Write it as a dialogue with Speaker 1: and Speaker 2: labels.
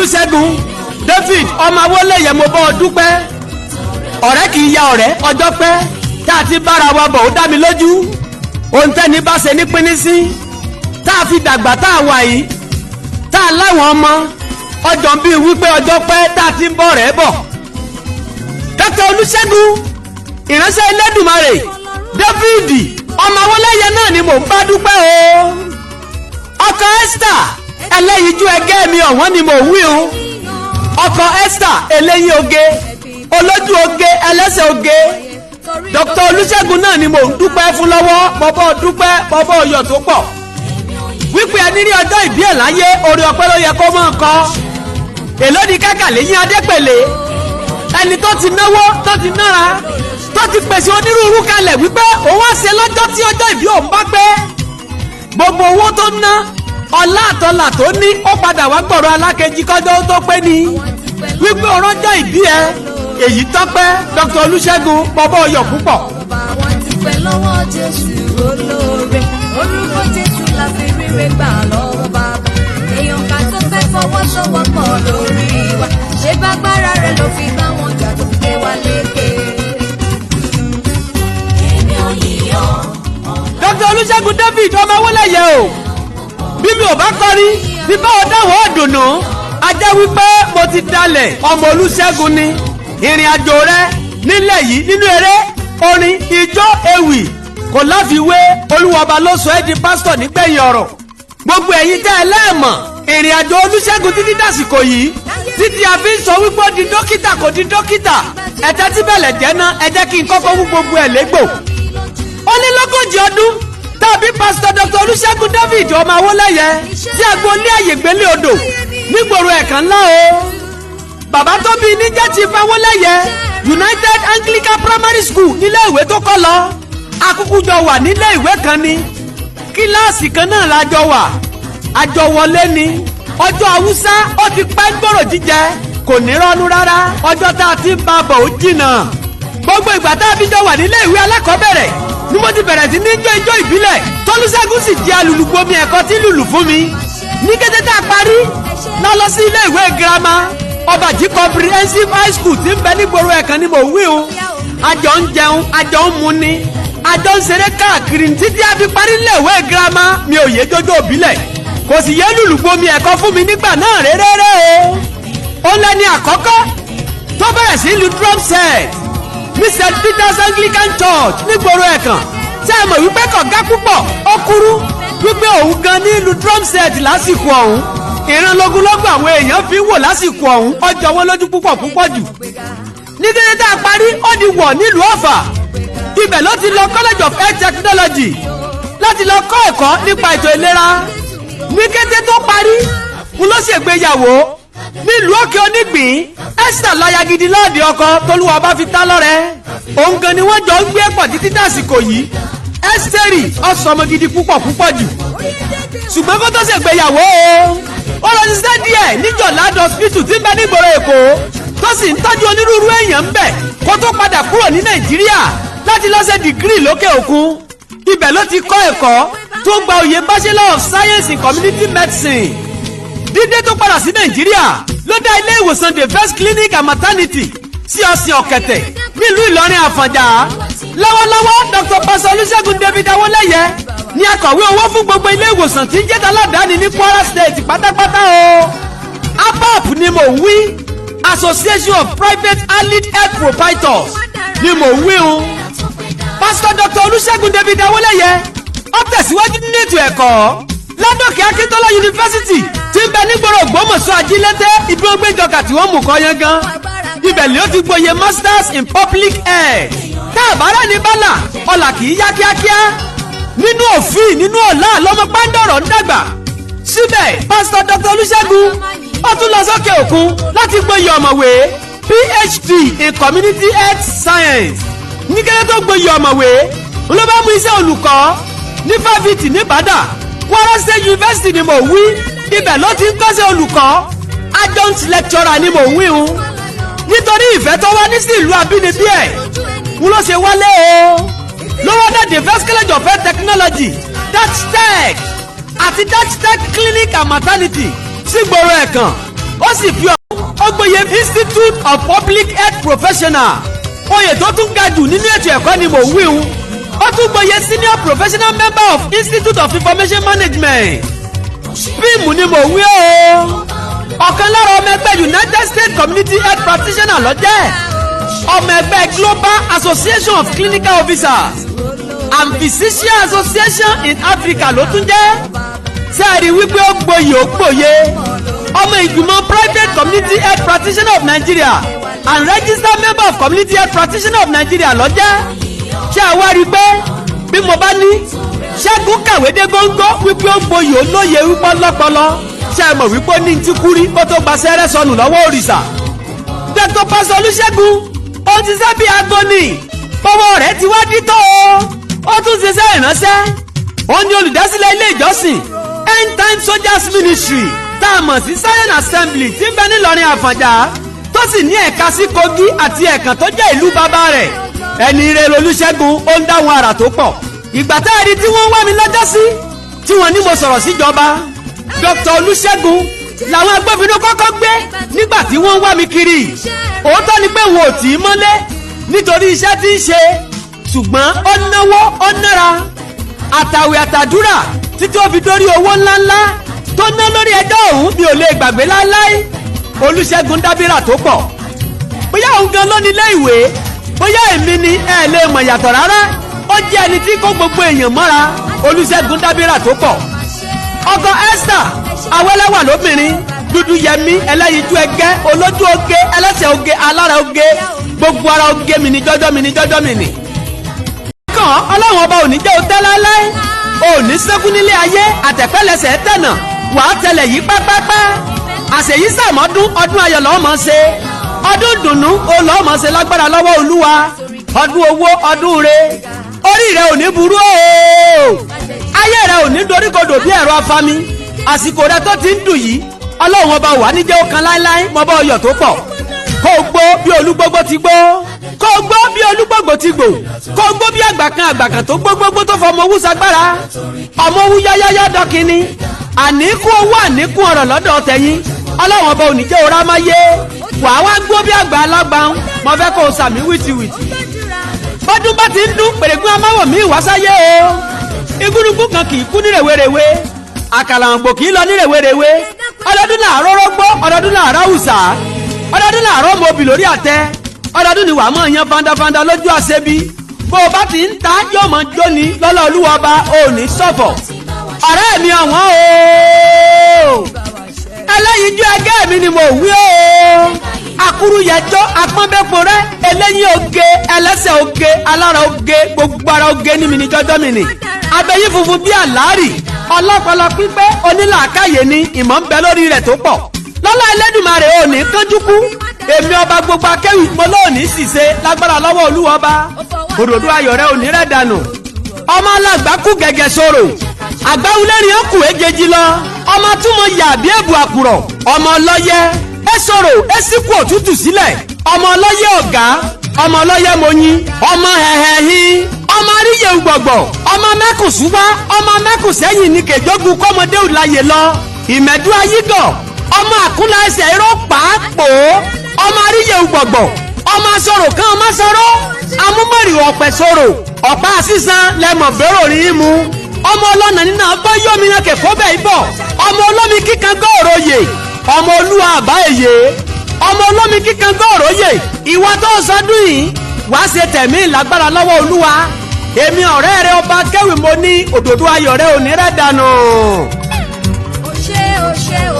Speaker 1: Olúṣẹ́gun David ọmọ Awólẹ́yẹ, mo bọ́ ọ dúpẹ́. Ọ̀rẹ́ kì í ya ọ̀rẹ́, ọjọ́ pẹ́ tá a ti bára wa bọ̀. Ó dá mi lójú, ohun tẹ́ni bá ṣe ní pínín sí tá a fi dàgbà tá a wà yìí, tá a láwọn ọmọ ọjọ́ bíi wípé ọjọ́ pẹ́ tá a ti ń bọ̀ rẹ̀ bọ̀. Dr. Olúṣẹ́gun, ìránṣẹ́ Elédùmarè David ọmọ Awólẹ́yẹ náà ni mò ń bá dúpẹ́ o. Ọkọ Esther ẹlẹ́yinjú ẹgẹ́ mi ọ̀wọ́n ni mò ń wí o. Ọkọ Esther eléyín oge, olójú oge, ẹlẹ́sẹ̀ oge, Dr. Olúṣẹ́gun náà ni mò ń dúpẹ́ fún lọ́wọ́. Bọ́bọ́ dúpẹ́, bọ́bọ́ ọyọ̀ tó pọ̀ wípé ẹni rí ọjọ́ ìbí ẹ̀ láyé, orí ọpẹ́ ló yẹ kó máa kọ. Èló ni kákàlẹ́yìn adépèlé, ẹni tó ti náwó, tó ti nára, tó ti pèsè onírúurú kalẹ̀ wípé òun á ṣe lọ́jọ́ tí ọjọ́ ìbí òun bá pé. Gbogbo owó tó ná, ọlá àtọlà tó ní, ó padà wá gbọ̀rọ̀ alákejì kọjọ́ tó pé ni wípé ọ̀rọ̀jọ́ ìbí ẹ èyí tọ́pẹ́. Dr. Olúṣẹ́gun, bọ́bọ́ ọyọ̀ púpọ̀.
Speaker 2: Àwọn ti pẹ́ lọ́wọ́ Jésù olóore, orúkọ Jésù la fi ríre gbà lọ́wọ́ bàbá. Èèyàn ká tó fẹ́ fọwọ́sowọ́pọ̀ lórí wa, ṣé bágbára rẹ̀ ló fi bá wọn jà tó gbé wa lékè.
Speaker 3: Èmi ò yìn ọ́.
Speaker 1: Dr. Olúṣẹ́gun David ọmọ Awólẹ́yẹ o, bí mi ò bá kọrin bí báwo dáwọ́ ọ̀dùnnú, a jẹ́ wípé mo ti dalẹ̀. Ọmọ Olúṣẹ́gun ni ìrìn àjò rẹ nílẹ̀ yìí nínú eré, orin, ijó, ewì kò láfiwé. Olúwọba ló sọ ẹ́ di pásítọ̀ nígbẹ̀yìn ọ̀rọ̀. Gbogbo ẹ̀yin tẹ́ ẹ lẹ́ẹ̀mọ̀ ìrìn àjò Olúṣẹ́gun títí dàsìkò yìí, títí a fi ń sọ wípé ó di dókítà, kò di dókítà, ẹ̀tẹ́ tí bẹ̀lẹ̀ jẹ́ ná. Ẹ jẹ́ kí n kọ́kọ́ wú gbogbo ẹ̀ légbò. Ó ní lógójì ọdún tàbí Pásítọ̀ Dr. Olúṣẹ́gun David ọmọ Awólẹ́yẹ tí agboolé àyègbélé odò nígboro ẹ̀kan ńlá o. Bàbá tó bí ní jẹ́ Chief Awólẹ́yẹ. United Anglican Primary School nílé ìwé tó kọ́ lọ. Akúkú jọ wà nílé ìwé kan ni, kíláàsì kan náà la jọ wà, àjọwọlé ni. Ọjọ́ Haúsá ó ti pẹ́ gbòòrò jíjẹ, kò ní rọ́nú rárá. Ọjọ́ tá a ti ń bá a bọ̀ ó jìnnà. Gbogbo ìgbà tá a fi jọ wà nílé ìwé alákọ̀ọ́bẹ̀rẹ̀ ni mo ti bẹ̀rẹ̀ sí ní jó ijó ìbílẹ̀. Tọ́lúṣẹ́gun sì jẹ́ alùlùgbomi ẹ̀kọ́ tí lùlù fún mi. Ní kété tá a parí lọ lọ sí ilé ìwé girama Ọbàjí Comprehensive High School tí ń bẹ nígboro ẹ̀kan ni mò ń wí o. Àjọ ń jẹun, àjọ ń mu ni, àjọ ń ṣeré káàkiri títí a fi parí ilé ìwé girama. Mi ò yé jójó òbílẹ̀, kò sì yé lùlùgbomi ẹ̀kọ́ fún mi nígbà náà réréré o. Ó lẹ́ni àkọ́kọ́ tó bẹ̀rẹ̀ sí lu drum set ní St Peter's Anglican Church nígboro ẹ̀kan, tí a mọ̀ wípé kọ̀gá púpọ̀, ó kúrú, wípé òun gan ní lu drum set lásìkò ọ̀hún. Ìrànlógúnlọ́gbọ̀n àwọn èèyàn fi ń wò lásìkò ọ̀hún, ọjọ́ wọn lójú púpọ̀ púpọ̀ jù. Ní kété tá a parí, ó di wọ̀ nílùú Ọ̀fà. Ibẹ̀ ló ti lọ College of Health Technology láti lọ kọ́ ẹ̀kọ́ nípa ètò ìlera. Ní kété tó parí ń ló ṣègbéyàwó nílùú Òkè Onígbín. Esther láya gidi lọ́ọ̀dì ọkọ tolúwa bá fi tá lọ́rẹ́. Òun gan ni wọ́n jọ ń gbé pọ̀ títí dàsìkò yìí. Ẹ́sítẹ́rì ọ̀sọ́mọ gidi púpọ̀ púpọ̀ jù. Ṣùgbọ́n kó tó ṣègbéyàwó o, ó lọ ṣiṣẹ́ díẹ̀ ní Jọ̀ládì Hospital tí ń bẹ nígboro Èkó, tó sì ń tọ́jú onírúurú èèyàn ń bẹ̀, kó tó padà kúrò ní Nàìjíríà láti lọ ṣe degree lókè òkun. Ibẹ̀ ló ti kọ́ ẹ̀kọ́ tó gba oyè Bachelor of Science in Community Medicine. Dídé tó padà sí Nàìjíríà ló dá ilé ìwòsàn The First Clinic and Maternity sí Ọ̀sìn Ọ̀kẹ̀tẹ̀ nílùú Ìlọrin Àfọ̀njá. Lọ́wọ́lọ́wọ́, Dr. Pastor Olúṣẹ́gun David Awólẹ́yẹ ní akọ̀wé owó fún gbogbo ilé ìwòsàn tí ń jẹ́ aládàáni ní Kwara State pátápátá o. APAP ni mò ń wí, Association of Private Allied Health Proprietors ni mò ń wí o. Pastor Dr. Olúṣẹ́gun David Awólẹ́yẹ ó tẹ̀síwájú nínú ètò ẹ̀kọ́ Ládòkè Akíntọ́lá University tí ń bẹ nígboro Ògbómọ̀ṣọ́, Ajílété, ibi ó gbéjọkà tí wọ́n mú kọ́ yẹn gan. Ibẹ̀ ni ó ti gboyè Masters in Public Health. Tá a bá rẹ̀ ní bálà, ọ̀là kì í yá kíákíá. Nínú òfin, nínú ọ̀la lọ́mọ pàǹdọ̀rọ̀ ń dàgbà. Síbẹ̀, Pásítọ̀ Dr. Olúṣẹ́gun ó tún lọ sókè òkun láti gboyè ọ̀mọ̀wé PhD in Community Health Science. Ní kété tó gboyè ọ̀mọ̀wé ló bá mú iṣẹ́ olùkọ́ ní fáfitì nìbàdàn. Kwara State University ni mò ń wí, ibẹ̀ ló ti ń kọ́ṣẹ́ olùkọ́, adjunct lecturer ni mò ń wí hun. Nítorí ìfẹ́ tó wá ní sí ìlú abínibí ẹ̀ ń ló ṣe wálé o, ló wá dá The First College of Health Technology, Dutch Tech, àti Dutch Tech Clinic and Maternity sígboro ẹ̀kan. Ó sì fi ó gboyè Institute of Public Health Professional, oyè tó tún ga jù nínú ètò ẹ̀kọ́ ni mò ń wíhun. Ó tún gboyè Senior Professional Member of Institute of Information Management, SPIM ni mò ń wí o. Ọ̀kan lára ọmọ ẹgbẹ́ United States Community Health Practitioner ló jẹ́, ọmọ ẹgbẹ́ Global Association of Clinical Officers and Physician Association in Africa ló tún jẹ́. Ṣé ẹ rí wípé ó gboyè, ó gbòye? Ọmọ ìgbìmọ̀ Private Community Health Practitioner of Nigeria and registered member of Community Health Practitioner of Nigeria ló jẹ́. Ṣé ẹ wá rí i pé bí mo bá ní Ṣẹ́gun kàwé dé góńgó, wípé ó gboyè, ó lóye, wípé ọlọ́pọlọ, ṣé ẹ mọ̀ wípé ó ní ti kúrí kó tó gba sẹ́rẹ́ sọnù lọ́wọ́ òrìṣà? Dr. Pastor Olúṣẹ́gun, ó ti ṣiṣẹ́ bí agoni, bọ́wọ́ rẹ̀ ti wá dítọ́ o. Ó tún ṣiṣẹ́ ìránṣẹ́. Ó ní olùdásílẹ̀ ilé ìjọsìn End Time Soldiers Ministry, tá a mọ̀ sí Zion Assembly, tí ń bẹ nílọrin Àfọ̀njá, tó sì ní ẹ̀ka sí Kogi àti Ẹ̀kàn tó jẹ́ ìlú bàbá rẹ̀. Ẹni ire lolúṣẹ́gun, ó ń dáwọn àrà tó pọ̀. Ìgbà tá a rí tí wọ́n wá mi lọ́jọ́ sí, tí wọ́n ní mo sọ̀rọ̀ síjọba, Dr. Olúṣẹ́gun làwọn agbófinró kọ́kọ́ gbé nígbà tí wọ́n ń wá mi kiri. Òótọ́ ni pé wọn ò tì í mọ́lé nítorí iṣẹ́ tí ń ṣe, ṣùgbọ́n ó náwó, ó nára, àtàwẹ̀ àtàdúrà títí ó fi dórí owó ńláńlá tó ná lórí ẹjọ́ òun, mi ò lè gbàgbé láéláé. Olúṣẹ́gun dábìrà tó pọ̀. Bóyá òun gan ló ní ilé ìwé, bóyá èmi ni, ẹ lè mọ̀ yàtọ̀ rárá. Ó jẹ́ ẹni tí kó gbogbo èèyàn mọ́ra. Olúṣẹ́gun dábìrà tó pọ̀. Ọkọ Esther awẹ́lẹ́wà lóbìnrin dúdú yẹmí, ẹlẹ́yinjú ẹgẹ́, olójú oge, ẹlẹ́sẹ̀ oge, alára oge, gbogbo ara oge mi ní jọ́jọ́ mi ní jọ́jọ́ mi ní. Kàn Ọlọ́run Ọba ò ní jẹ́ o tẹ́ láéláé, ò ní sẹ́kù nílé ayé. Àtẹ̀pẹ́lẹsẹ̀ tẹ̀nà, wàá tẹlẹ̀ yí pápápá. Àṣeyí sàmọ́dún, ọdún ayọ̀ lọ́ọ́ mọ̀ ṣe, ọdún dùnnú ó lọ́ọ́ mọ̀ ṣe lágbára lọ́wọ́ Olúwa, ọdún owó, ọdún re. Orí rẹ ò ní burú o, ayé rẹ ò ní doríkodò bí ẹ̀rọ afami. Àsìkò rẹ tó ti ń dùn yìí, Ọlọ́run Ọba wà níjẹ́ ó kan láéláé. Mọ́ bá ọyọ̀ tó pọ̀, kó o gbó bí olúgbógbó ti gbó, kó o gbó bí olúgbògbò ti gbò, kó o gbó bí àgbà kan, àgbà kan tó gbógbógbó tó fọmọ owó sagbára, ọmọ owó yáyáyá dọ́kínní. Àníkún owó, àníkún ọ̀rọ̀ lọ́dọ̀ tẹ̀yìn. Ọlọ́run Ọba ò ní jẹ́ òrá máyé, wàá wá gbó bí àgbà alágbàún. Mo fẹ́ kó o sàmí wìtìwìtì. Bọ́dún bá ti ń dún pèrègún, amáwọ̀ mi wá sáyé o. Igúnnugún kan kì í kú ní rèwerèwe, àkàlàǹgbò kì í lọ ní rèwerèwe. Ọdọọdún làárọ̀ rọ́gbọ́, ọdọọdún làárọ̀ àwùsà, ọdọọdún làárọ̀ mọ̀bì lórí àtẹ. Ọdọọdún ni wàá mọ̀ yan fandafanda lójú àṣebi. Bó o bá ti ń ta, yóò mọ̀ jóni lọ́lá. Olúwa Ọba ò ní ṣọ̀fọ̀. Ọ̀rẹ́ mi ọ̀wọ́n o, ẹlẹ́yinjú ẹgẹ́ mi ni mo wí o. Akúrúyẹjọ́ apọ́nbẹ́pọ̀ rẹ, eléyín oge, ẹlẹ́sẹ̀ oge, alára oge, gbogbo ara oge ní mi ní jọjọ́ mi nì. Abẹ́yín funfun bí àlárì, ọlọ́pọlọ pípẹ́, onílàákàyè ni, ìmọ̀ ń bẹ lórí rẹ̀ tó pọ̀. Lọ́lá Ẹlẹ́dùmarè, ò ní kánjú kú. Èmi ọba gbogbo akéwì mo lóòní ṣìṣe lágbára lọ́wọ́ Olúwa Ọba. Òdòdó ayọ̀ rẹ ò ní rẹ̀ dànù. Ọmọ alàgbà kú gẹ́gẹ́ sọ̀rọ̀ àgbáwulẹ́rìn ó kù éjèjì lọ. Ọmọ túmọ̀ yà bí èbù àkùrọ̀, ọmọ ọlọ́yẹ ẹ sọ̀rọ̀ ẹ sì kú òtútù sílẹ̀, ọmọ ọlọ́yẹ ọ̀gá, ọmọ ọlọ́yẹ moyin, ọmọ hẹ̀hẹ̀hín, ọmọ aríyẹ gbọ̀gbọ̀, ọmọ mẹ́kùnsúwá, ọmọ mẹ́kùnsẹ́yìn ní kẹjọ́gun kọ́mọdé òláyè lọ ìmẹ̀dú ayígọ̀, ọmọ àkúnlá ẹsẹ̀ irọ́ pàápòó, ọmọ aríyẹ gbọ̀gbọ̀, ọmọ sọ̀rọ̀ kan, ọmọ sọ̀rọ̀ amúmọ̀rì ọ̀pẹ̀ sọ̀rọ̀ ọ̀pá sísan lẹ́mọ̀ bẹ́rò rí mu, ọmọ ọlọ́nà nínú abọ́ yómi náà kẹ̀kọ́ bẹ́ẹ̀ bọ̀, ọmọ olómi kíkan gọ́ọ̀rọ̀ yè, ọmọ olúwa àbá èyè, ọmọ olómi kíkan gọ́ọ̀rọ̀ yè. Ìwà tó sọdún yìí, wàá ṣe tẹ̀mí ìlágbára lọ́wọ́ Olúwa. Èmi ọ̀rẹ́ rẹ ọba kẹ́wì, mo ní òdòdó ayọ̀ rẹ ò ní rẹ̀ dànù.
Speaker 2: Ó ṣé, ó ṣé o.